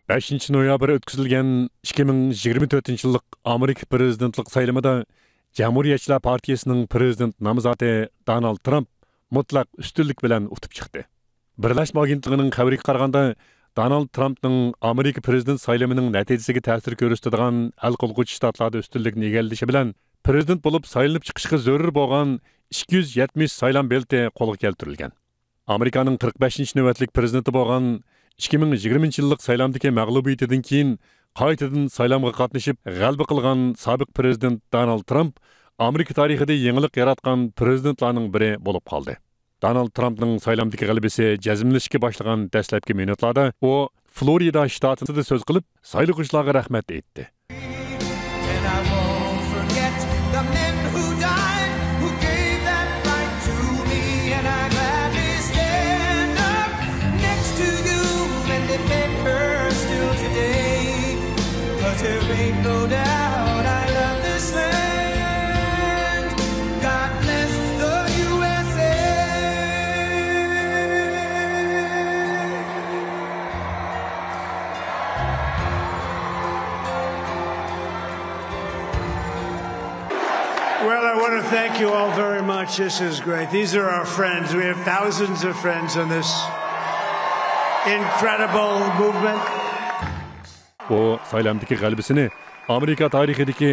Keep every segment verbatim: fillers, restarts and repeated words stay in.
بەشىنچى نويابىر ئۆتكۈزۈلگەن ئىككى مىڭ يىگىرمە تۆتىنچى يىللىق ئامېرىكا پىرېزىدېنتلىق سايلىمىدا جەمھۇرىيەتچىلەر پارتىيىسىنىڭ پىرېزىدېنت نامزاتى دونالد ترامپ مۇتلەق ئۈستۈنلۈك بىلەن ئۇتۇپ چىقتى. بىرلەشمە ئاگېنتلىقىنىڭ خەۋىرىگە قارىغاندا، دونالد ترامپنىڭ ئامېرىكا پىرېزىدېنت سايلىمىنىڭ نەتىجىسىگە تەسىر كۆرسىتىدىغان ھەل قىلغۇچ شتاتلاردا ئۈستۈنلۈكنى ئىگىلىشى بىلەن، پىرېزىدېنت بولۇپ سايلىنىپ چىقىشقا زۆرۈر بولغان ئىككى يۈز يەتمىش سايلام بېلىتى قولغا كەلتۈرۈلگەن. ئامېرىكانىڭ قىرىق بەشىنچى نۆۋەتلىك پىرېزىدېنتى بولغان ئىككى مىڭ يىگىرمىنچى يىللىق سايلامدىكى مەغلۇبىيىتىدىن كېيىن قايتىدىن سايلامغا قاتنىشىپ غەلىبە قىلغان سابىق پىرېزىدېنت دونالد ترامپ ئامېرىكا تارىخىدا يېڭىلىق ياراتقان پىرېزىدېنتلارنىڭ بىرى بولۇپ قالدى. دونالد ترامپنىڭ سايلامدىكى غەلىبىسى جەزملىشىشكە باشلىغان دەسلەپكى مىنۇتلاردا ئۇ فلورىدا شتاتىدا سۆز قىلىپ، سايلىغۇچىلارغا رەھمەت ئېيتتى. And I won't forget the men who died, who gave that right to me. And I gladly stand up next to you and defend her still today. 'Cause there ain't no doubt I love this land. God bless the U S A. Well, I want to thank you all very much. This is great. These are our friends. We have thousands of friends in this incredible movement. ئۇ سايلامدىكى غەلىبىسىنى ئامېرىكا تارىخىدىكى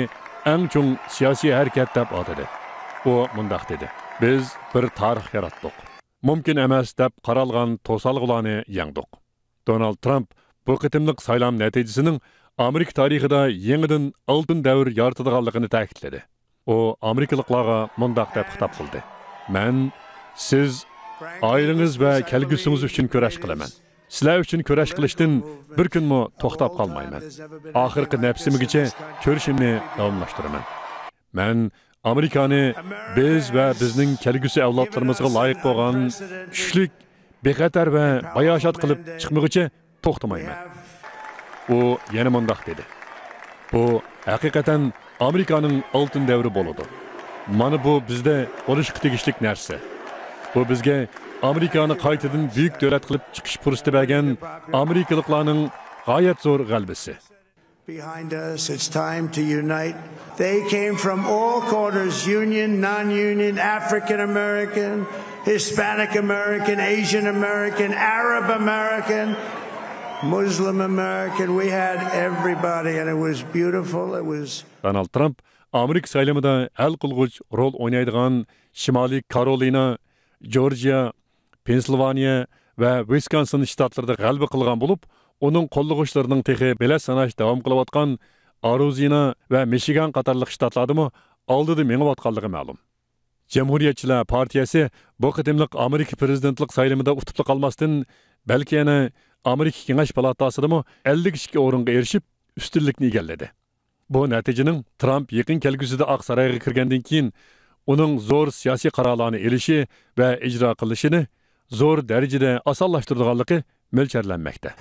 ئەڭ چوڭ سىياسىي ھەرىكەت دەپ ئاتىدى. ئۇ مۇنداق دېدى: «بىز بىر تارىخ ياراتتۇق. مۇمكىن ئەمەس دەپ قارالغان توسالغۇلارنى يەڭدۇق.» دونالد ترامپ بۇ قېتىملىق سايلام نەتىجىسىنىڭ ئامېرىكا تارىخىدا يېڭىدىن ئالتۇن دەۋر يارىتىدىغانلىقىنى تەكىتلىدى. ئۇ ئامېرىكىلىقلارغا مۇنداق دەپ خىتاب قىلدى: «مەن سىز، ئائىلىڭىز ۋە كەلگۈسىڭىز ئۈچۈن كۈرەش قىلىمەن. سىلەر ئۈچۈن كۈرەش قىلىشتىن بىر كۈنمۇ توختاپ قالمايمەن. ئاخىرقى نەپسىمگىچە كۈرىشىمنى داۋاملاشتۇرىمەن. مەن ئامېرىكانى بىز ۋە بىزنىڭ كەلگۈسى ئەۋلادلىرىمىزغا لايىق بولغان كۈچلۈك، بىخەتەر ۋە باياشات قىلىپ چىقمىغۇچە توختىمايمەن.» ئۇ يەنە مۇنداق دېدى: «بۇ ھەقىقەتەن ئامېرىكانىڭ ئالتۇن دەۋرى بولىدۇ. مانا بۇ بىزدە بولۇشقا تېگىشلىك نەرسە. بۇ بىزگە ئامېرىكانى قايتىدىن بۈيۈك دۆلەت قىلىپ چىقىش پۇرسىتى بەرگەن ئامېرىكىلىقلارنىڭ غايەت زور غەلىبىسى.» Behind us, it's time to unite. They came from all corners, union, non-union, African American, Hispanic American, Asian American, Arab American, Muslim American. We had everybody, and it was beautiful. It was Дональд Трамп ئامېرىكا سايلىمىدا ھەل قىلغۇچ رول ئوينايدىغان شىمالىي كارولىنا، جورجىيا، پېنسىلۋانىيە ۋە ۋىسكونسىن شتاتلىرىدا غەلىبە قىلغان بولۇپ، ئۇنىڭ قوللىغۇچىلىرىنىڭ تېخى بېلەت ساناش داۋام قىلىۋاتقان ئارىزونا ۋە مىشىگان قاتارلىق شتاتلاردىمۇ ئالدىدا مېڭىۋاتقانلىقى مەلۇم. جەمھۇرىيەتچىلەر پارتىيەسى بۇ قېتىملىق ئامېرىكا پىرېزىدېنتلىق سايلىمىدا ئۇتۇپلا قالماستىن، بەلكى يەنە ئامېرىكا كېڭەش پالاتاسىدىمۇ ئەللىك ئىككى ئورۇنغا ئېرىشىپ، ئۈستۈنلۈكنى ئىگىلىدى. بۇ نەتىجىنىڭ ترامپ يېقىن كەلگۈسىدە ئاق سارايغا كىرگەندىن كېيىن ئۇنىڭ زور سىياسىي قارارلارنى ئېلىشى ۋە ئىجرا قىلىشىنى زور دەرىجىدە ئاسانلاشتۇرىدىغانلىقى مۆلچەرلەنمەكتە.